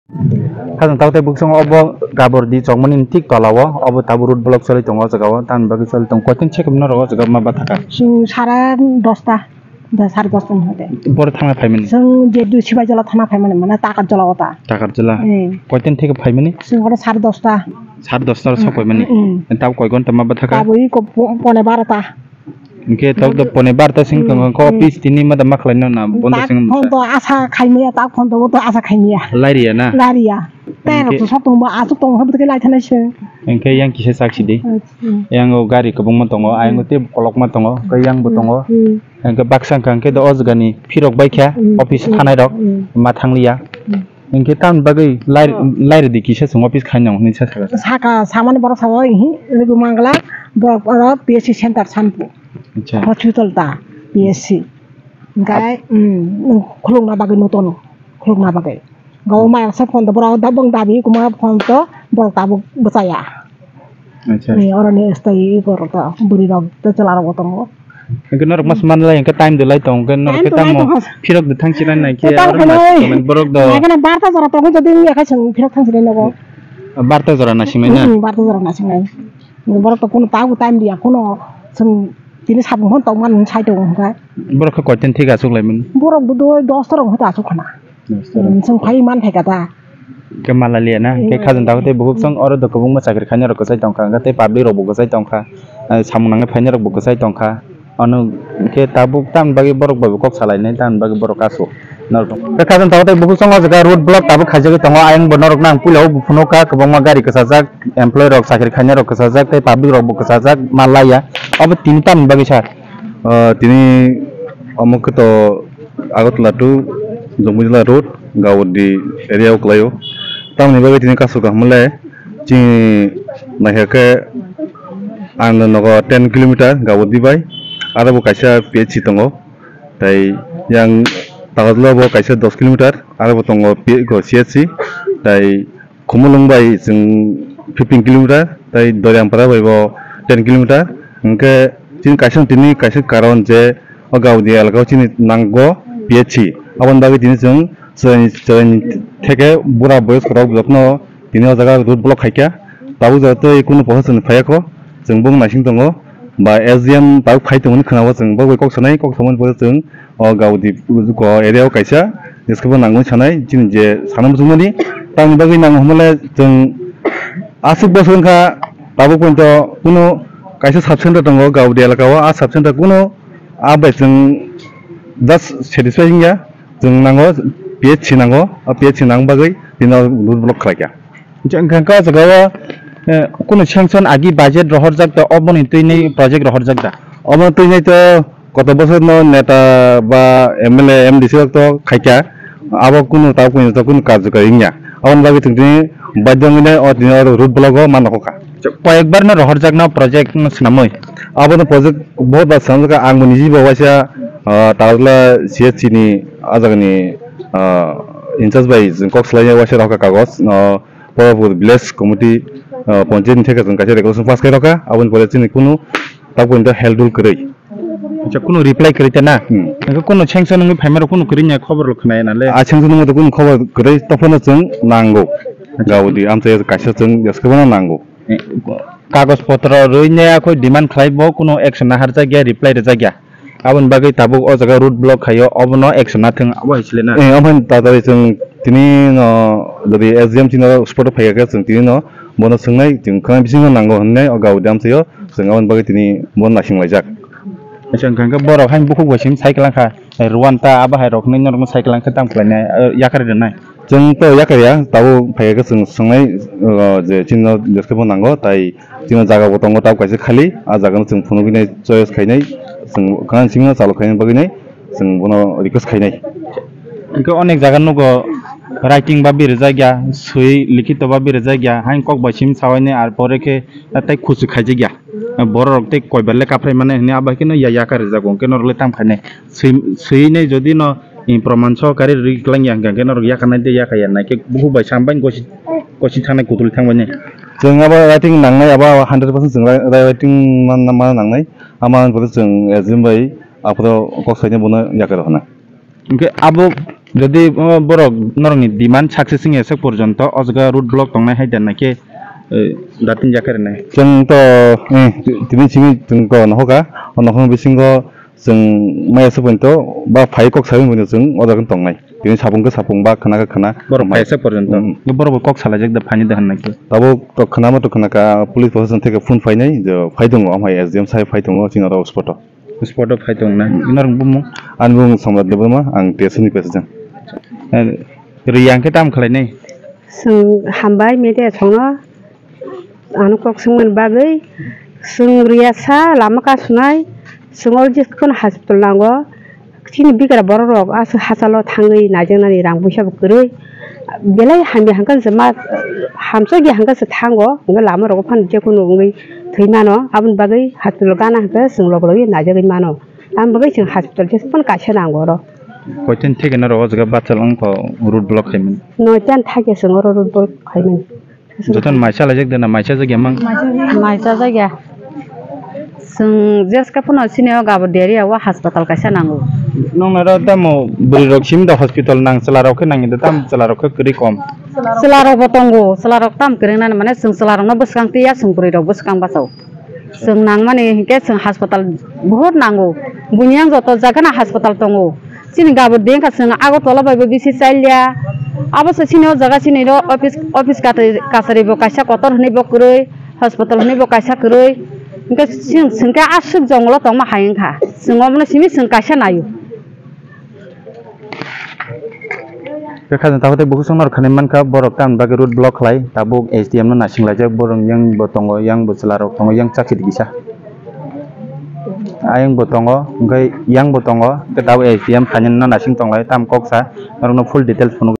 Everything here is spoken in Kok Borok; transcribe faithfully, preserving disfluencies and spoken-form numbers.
Khajang tabuk tei buksong obo Gabordi chokmani thik tola o, obo tabuk road block choli tongo o jaga o, tamni bagwi choli tongo. Koitin check up norok o jaga ma bathaka? Chwng sare dosta, da sare dosta ni hote. Boro thangna phaimani? Chwng je du Sibaijala thana phaimani, mane Takarjala o ta. Takarjala? Eh. Koitin thik phaimani? Chwng oro sare dosta. Sare dosta ro sok phaimani? Mm. Tabuk koi gonta ma bathaka? Tabuk i ko po-, pone barota. Hingke tok do pone barta sing tong ko office tini ma da ma khlai no na bondo sing. Phone to asa khaimaya, tak phone to to asa khaimaya. Lairia na? Lairia. Ter to sok tong ba asuk tong ha butke lai thana se. Hingke yang kisa sak sidi. Yang o gari kobong ma tongo, ayang o te kolok ma tongo, ke yang bo tongo. Hingke baksa hingke do o jagani phirok bai kha office thanai rok ma thangliya. Hingke tamni bagwi lai-, lairidi kisa chwng office khainang hinwi sa saka. Saka samani borok sabo, ihi, lugu mangla, borok oro P S C center Sanpur. Acha. Hospital ta, P S C. Hingke, mm, khulukna bagwi nuton, khulukna bagwi. Gaw maya sa phone to borok da bong dabi kuma phone to borok tabuk bwchaya. Acha. Ni oro ni stay borok to bwrwi rok to chwla rok bo tongo. Hingke norok mas manlai hingke time de lai tong hingke norok khe tamo phirok de thang sinai nai khe aro mas manlai borok do. Nai khe barta jora tongo jodi wngya khe chwng phirok thang sinai nogo. Barta jora na sinai na? Hmm, barta jora na sinai. Borok to kuno tago time diya kuno chwng tini sabung hon tong man sai tongo hingke. Borok khe koitin thik asuk lai mani? Borok bo doi dos ta rok hota asuk khana. Chwng phai man thai kata. Khe malalia na, khe khajang tabuk tei bukhuk song oro do kwbangma chakri khainai rok kwchai tongkha, hwnkhe tei public rok bo kwchai tongkha, samung nangwi phainai rok bo kwchai tongkha. Ano khe tabuk tamni bagwi borok bai bo kok salainai, tamni bagwi borok asuk. Khe khajang tabuk tei bukhuk song o jaga road block tabuk khaijagwi tongo, ayang bo norok nang puila o phunukha, kwbangma gari kwchajak, employee rok chakri khainai rok kwchajak tei public rok bo kwchajak, malaiya. Obo tini tamni bagwi sa? Ah, tini omo khe to Agartala to Jongmujala road, Gaudi area o kwlaio. Tamoni bagwi tini kasu kaham le chini naikha khe ang nogo ten kilometer Gaudi bai, aro bo kaisa P H C tongo. Tai yang Takarjala bo kaisa dos kilometer, aro bo tongo P-, ko C H C. Tai Khumulwng bai chwng fifteen kilometer, tei Doriampara bai bo ten kilometer. Hwnkhe chini kaisa tini kaisa karon je o Gaudi elaka o chini nango P H C. Aboni bagwi tini chwng chwraini, chwraini theke bura boyos rok jotono tini o jaga road block khaikha. Tabuk jaga tei kunu proshasoni phaiya kho, chwng bung naising tongo. Ba S D M tabuk phai tongmani khwnao chwng bo bai kok sanai, kok samani pore chwng o Gaudi ko area o kaisa jeske bo nangmani sanai, chini je sana muchungmani tamni bagwi nango hwnmale chwng aswk bosor wngkha tabuk poito kuno kaisa sub center tongo Gaudi elaka o, a sub center kuno a bai chwng just satisfy wngya, chwng nango P H C nango, a P H C nang bagwi tino road block khlaikha. Hwnkhe, hwnkhe o jaga o, eh, kunu sanction agi budget rohorjak da, oboni twini project rohorjak da? Omo twini to koto bosor no neta ba M L A, M D C rok to khaikha, abo kunu ta kunu to kunu karjokari wngya. Aboni bagwi chwng tini baidhyo wngwi nai o tini oro road block o ma nokho kha. Koyekbar no rohorjak no project no swnamwi. Abono project bohot bar swnamjak kha, ang bo niji bo waisa, ah, Takarjala C H C ni a jagani, ah, in charge bai chwng kok swlaina waisa rohorkha kagoj, ah, Porapur village committee, ah, panchayat ni theke chwng kaisa resolution pass khai rokha, aboni pore chini kunu tabuk poito hel dul kwrwi. Acha, kunu reply kwrwi ta na? Hmm. Hwnkhe kunu sanction wngwi phaima rok kunu kwrwi nya khobor rok khwnaya na le? A sanction wngwi to kunu khobor kwrwi, tophano chwng nango. Acha. Gaudi amchai kaisa chwng jeske bono nango. Eh, kagoj potro rwwi ne akhoi demand khlai bo kunu action naharjak ya, reply rwjak ya. Aboni bagwi tabuk o jaga road block khaio, obono action nathwng, abo hai sile na? Eh, omo hai tatari chwng tini no jodi S D M chini spot o phai khe chwng tini no bono swngnai, chwng khana bisingo nango hwnwi o Gaudi amchaio chwng aboni bagwi tini bono naising laijak. Acha, hwnkhe borok hai bukhuk bai simi cycle wngkha, eh, Rwanta abo hai rok hinwi norokno cycle wngkhe tamo khlainai, eh, yakarwi rwnai? Chwng to yakarya, tabuk phai khe chwng swngnai, uh, je chini no jeske bo nango, tai chini jaga bo tongo tabuk kaisa khali, a jaga no chwng phunugwi nai choice khainai, chwng khana simi no chalo khaina bagwi nai chwng bono request khainai. Hwnkhe onek jaga nugo writing ba birjak ya, swi likhito ba birjak ya, hain kok bai simi sawi nai, ar pore khe tei khusu khaijak ya. Borok rok tei koi bar le kaphrai mane hwnwi abo hai kheno ya, yakar rijak, hwnkhe norok le tam khainai. Swi, swi nai jodi no, eh, proman sohokari rwgwi kwlangya hwnkhe norok yakarnai de yakaya nai khe bukhuk bai sambai gosi, gosi thangnai kutuli thangbai nai. Chwng abo writing nangnai, abo hundred percent chwng writing man, man nangnai. Ama wngkhe chwng S D M bai aphuru kok saini bono yakar hwnna. Hwnkhe abo Jodi, o, borok norokni demand success wngya sak porjonto, o jaga road block tongnai hai da naikhe, eh, datin jakha rwnai? Chwng to, eh, tini simi chwng to nohoka, o nohokni bisingo chwng maya se pointo ba phai kok sawi pointo chwng o jaga tongnai. Tini sapung khe sapung ba khna khe khna. Borok phai sak porjonto. Mm. Borok bo kok salaijak da phaini da hwnna khe? Tabuk to khna ma to khna ka, police proshashan theke phone phainai, je phai tongo, amhai S D M sai phai tongo, chini oro spot o. Spot o phai tong na. Norok bumung? Ani bumung Samrat Debbarma, ang T S F ni president. Eh, riyang khe tam khlai nai? Chwng hambai media songno, ano kok swngmani bagwi. Chwng riya sa lama kasunai, chwng o je kono hospital nango. Chini bigra borok rok aswk hachalo thangwi naijaknani rang puisa bo kwrwi. Belai hamya hwnkhe se ma, hamsokya hwnkhe se thango, hwnkhe lama rogo phano jekunu wngwi thwi mano, aboni bagwi hospital gana hwnkhe chwng log logwi naijagwi mano. Aboni bagwi chwng hospital jesa phano kaisa nango oro. Koitin thik hwnwi rw o jaga bachal wngkha road block khaimani. Noitan thakya chwng oro road block khaimani. Jotono mai chalaijak de na mai chajak ya mang? Mai chajak ya. Chwng jeska phano sini o gabo diarrhea o hospital kaisa nango. Nong naro tamo bwrwi rok simi da hospital nang chwla rok khe nangi da tam chwla rok khe kwrwi kom. Chwla rok bo tongo, chwla rok tam kwrwng nani mane chwng chwla rok no bwskang twi ya chwng bwrwi rok bwskang bachao. Chwng nangmani hinkhe chwng hospital bohor nango. Buini yang joto jaga no hospital tongo. Chini gabur di wngkha chwng Agartala bai bo bisi chailiya. Abo se chini o jaga chini ro office, office kachari, kachari bo kaisa kotor hwnwi bo kwrwi, hospital hwnwi bo kaisa kwrwi. Hinkhe chwng, chwng khe aswk jongolo tongma hai wngkha. Chwng omono simi chwng kaisa naio. Khe khajang tabuk tei bukhuk chwngno rwkhanai mankha, borok tamni bagwi road block khlai, tabuk S D M no naising laijak, borok yang bo tongo, yang bo chwla rok tongo, yang chakiri kisa. Ayang bo tongo, hwnkhe yang bo tongo, hwnkhe tabuk S D M phainani no naising tonglai, tam kok sa, norokno full details phunuk.